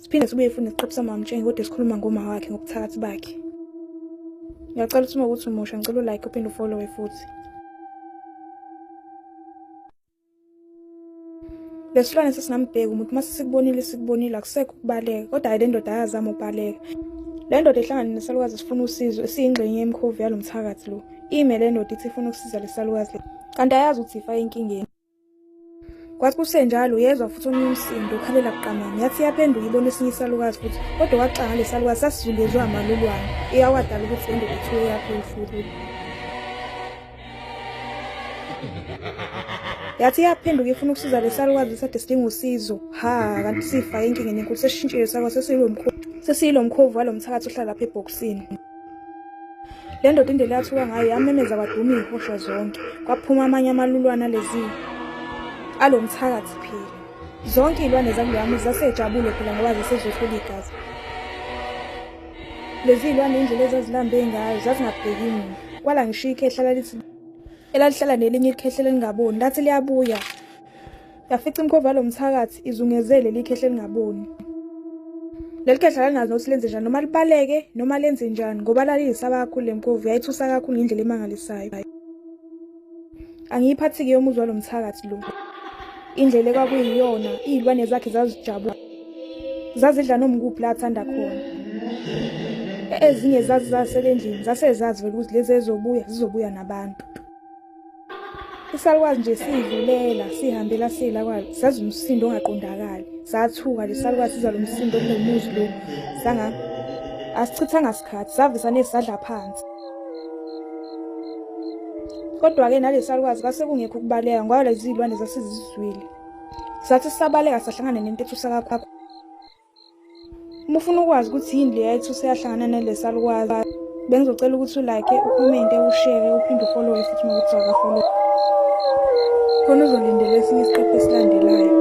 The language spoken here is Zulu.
Siphinde sibuye futhi nesiqephu samaMtshenge kodwa esikhuluma ngoma wakhe ngobuthakathi bakhe. Ngiyacela ukuthi uma ukuthi umusha ngicela ulike uphinde ufollowe futhi. Lesilwane sesingambheki umuntu uma sesikubonile sikubonile akusekho ukubaleka kodwa hayi le ndoda ayazama ukubaleka. Le ndoda ihlangane nesalukazi sifuna usizo esiyingxenye yemkhovu yalo mthakathi lo. Ime le ndoda ithi ifuna ukusiza lesalukazi kanti ayazi ukuthi ifa enkingeni. Kwathi kusenjalo yezwa futhi omunye umsindo ukhalela buqamama yathi iyaphenduka ibona esinye isalukazi futhi kodwa kwaxanga lesalukazi sasizungezwe amalulwane iyawadala ukuthi le ndoda ithuke kakhulu futhi. Yathi iyaphenduka ifuna ukusiza lesalukazi esade sidinga usizo. Ha kanti sifa enkingeni enkulu sesishintshile sakwa sesiyilo mkhovu walo mthakathi ohlala lapha ebhokisini. Le ndoda indlela eyathuka ngayo yamemeza kwaduma iy'hosha zonke kwaphuma amanye amalulwane alezi alo mthakathi phela. Zonke iy'lwane zakuleya muzi zasejabule phela ngoba zasezothola igazi. Lezi iy'lwane indlela ezazilambe ngayo zazingabheki muntu. Kwala ngisho ikhehla lalithi elalihlala nelinye ikhehla elingaboni lathi liyabuya Yafica imkhova yalomthakathi izungeze leli khehla elingaboni. Leli khehla lalingazi nokuthi lenze njani noma libaleke noma lenze njani ngoba laliyisaba kakhulu le mkhovu yayithusa kakhulu ngendlela emangalisayo. Angiyiphathi-ke yomuzi walo mthakathi lo. Indlela ekwakuyiyona iy'lwane zakhe zazijabula. Zazidla noma ukuphi la athanda khona. Ezinye zazizasele endlini zasezazi vele ukuthi lezi ezobuya zizobuya nabantu. Isalukazi nje sidlulela sihambela sila kwalo sazi umsindo ongaqondakali sathuka nje salukazi sizwa lo msindo kulo muzi lo sanga asichithanga sikhathi savisa nesadla phansi. Kodwa-ke nalesalukazi kwase kungekho ukubaleka ngoba lezi zilwane zasizizwile. Sathi sisabaleka sahlangana nento ethusa kakhulu. Uma ufuna ukwazi ukuthi yini le yayithuse yahlangana nalesalukazi bengizocela ukuthi ulike, ukhomente, ushare, uphinde ufollowe futhi uma kuthi awukafollow. Khona uzolindela esinye isiqephu esilandelayo.